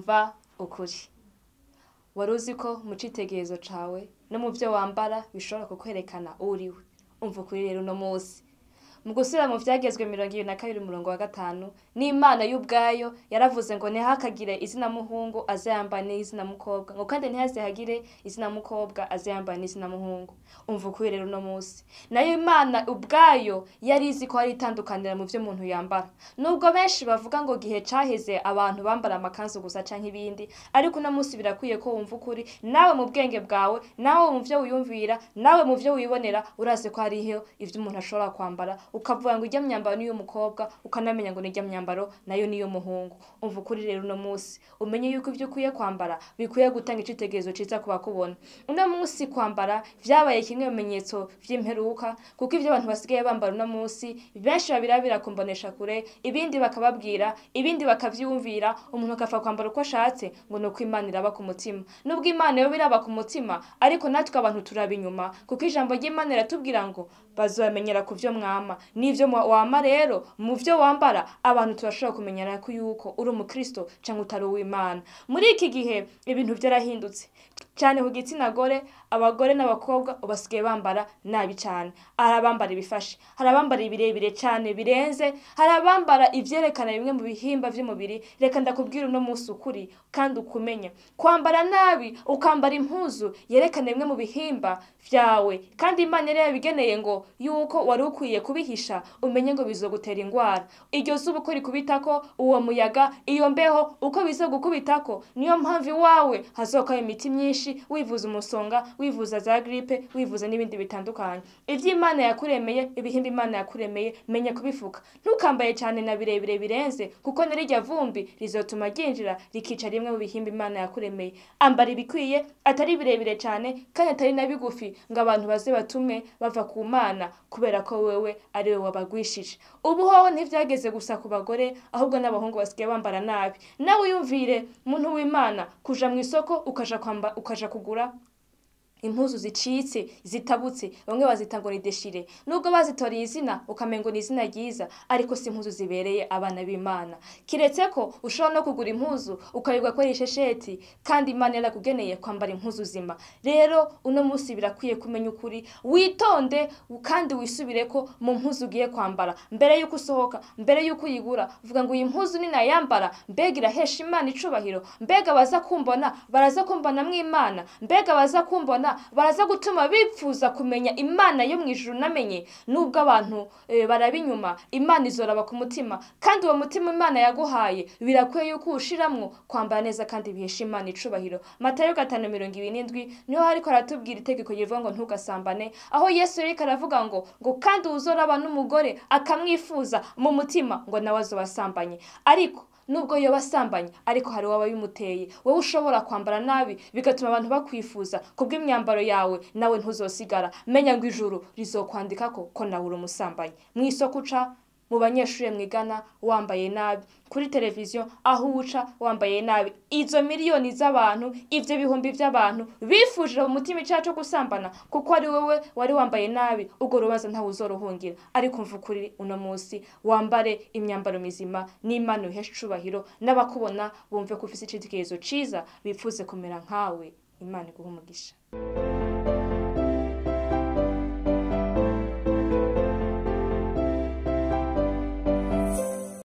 Umva ukuri. Wari uzi ko mu citegerezo cawe no mu vyo wambara bishobora kukwerekana uwo uriwe? Umva ukuri rero uno munsi. Mu gusubira mu Vyagezwe 22 umurongo wa 5, n'Imana y'ubwayo yaravuze ngo ntihakagire izina muhungu azayambara n'izina mukobwa, ngo kandi ntihazehagire izina mukobwa azayambara n'izina muhungu. Umva ukuri rero uno munsi. Nayo Imana ubwayo yari izi ko hari itandukanira mu vyo umuntu yambara. Nubwo benshi bavuga ngo gihe caheze abantu bambara amakanzu gusa canke ibindi, ariko uno munsi birakwiye ko wumva ukuri, nawe mu bwenge bwawe, nawe mu vyo wiyumvira, nawe mu vyo wibonera, urazi ko hariho ivyo umuntu ashobora kwambara, ukavuga ngo ijya myambaro niyo mukobwa, ukanamenya ngo nijya myambaro nayo niyo muhungu. Umva ukuri rero uno munsi, umenye yuko ivyo ukwiye kwambara bikwiye gutanga icitegererezo ciza ku bakubona. Uno munsi kwambara vyabaye kimwe mu bimenyetso vy'imperuka, kuko ivyo abantu basigaye bambara uno munsi benshi babirabira kumbonesha kure, ibindi bakababwira, ibindi bakavyumvira, umuntu akafa kwambara uko ashatse ngo nuko Imana iraba ku mutima. Nubwo Imana yo biraba ku mutima, ariko natwe abantu turaba inyuma, kuko ijambo ry'Imana riratubwira ngo bazobamenyera ku vyo mwama. N'ivyo wama rero mu vyo wambara abantu turashobora kumenyera ko yuko uri umukristo canke utari uw'Imana. Muri iki gihe ibintu vyarahindutse cyane ku gitsina gore, abagore n'abakobwa basigaye bambara nabi cyane. Hari abambara ibifashe, hari abambara ibirebire cyane birenze, hari abambara ivyerekana bimwe mu bihimba vy'umubiri. Reka ndakubwira uno munsi ukuri kandi ukumenya. Kwambara nabi, ukambara impuzu yerekana bimwe mu bihimba vyawe, kandi Imana yari yabigeneye ngo yuko wari ukwiye kubihisha, umenye ngo bizogutera ingwara. Iryo zuba uko rikubitako, uwo muyaga, iyo mbeho uko bizogukubitako, niyo mpamvu iwawe hazoka imiti myinshi, wivuza umusonga, wivuza za gripe, wivuza n'ibindi bitandukanye. Ivyo Imana yakuremeye, ibihimba Imana yakuremeye, menya kubifuka. Ntukambaye cyane na birebire birenze, kuko narirya vumbi rizotuma ryinjira rikica rimwe mu bihimba Imana yakuremeye. Ambara ibikwiye, atari birebire cyane kandi atari na bigufi, ngo abantu baze batume bava ku Mana kubera ko wewe ari we wabagwishije. Ubu hoho ntivyageze gusa ku bagore, ahubwo n'abahungu basigaye bambara nabi. Nawe uyumvire muntu w'Imana kuja mu isoko ukaja kwamba, ukaja kugura impuzu zicitse zitabutse, bamwe bazita ngo ni deshire, nubwo bazitoriye izina ukamengo ni izina ryiza, ariko si impuzu zibereye abana b'Imana. Kiretse ko ushobora no kugura impuzu ukayigwa ko ari ishesheti, kandi Imana yarakugeneye kwambara impuzu zima. Rero uno munsi birakwiye kumenya ukuri, witonde kandi wisubireko mu mpuzu ugiye kwambara mbere yuko usohoka, mbere yuko uyigura. Uvuga ngo iyi mpuzu ninayambara mbega irahesha Imana icubahiro, mbega baza kumbona baraza kumbona mw'Imana, mbega baza kumbona baraza gutuma bipfuza kumenya Imana yo mwijuru namenye. Nubwo abantu baraba inyuma, Imana izoraba ku mutima, kandi uwo mutima Imana yaguhaye birakwiye yuko ushiramwo kwambara neza kandi bihesha Imana icubahiro. Matayo 5:27 niho hariko aratubwira itegeko rivuga ngo ntugasambane, aho Yesu yariko aravuga ngo kandi uzoraba n'umugore akamwifuza mu mutima ngo nawe azobasambanye. Ariko nubwo yoba asambanye, ariko hari uwaba bimuteye. Wowe ushobora kwambara nabi bigatuma abantu bakwifuza kubw'imyambaro yawe, nawe ntuzosigara. Menya ngo ijuru rizokwandikako ko nawe uri umusambanyi. Mw'isoko uca, mu banyeshure mwigana wambaye nabi, kuri televiziyo aho uca wambaye nabi, izo miliyoni z'abantu, ivyo bihumbi vy'abantu bifuje mu mutima icaha co gusambana kuko ari wewe wari wambaye nabi, urwo rubanza ntawe uzorohungira. Ariko umva ukuri uno munsi, wambare imyambaro mizima n'Imana uheshe icubahiro, n'abakubona bumve ko ufise icitegererezo ciza, bipfuze kumera nkawe. Imana iguhe umugisha.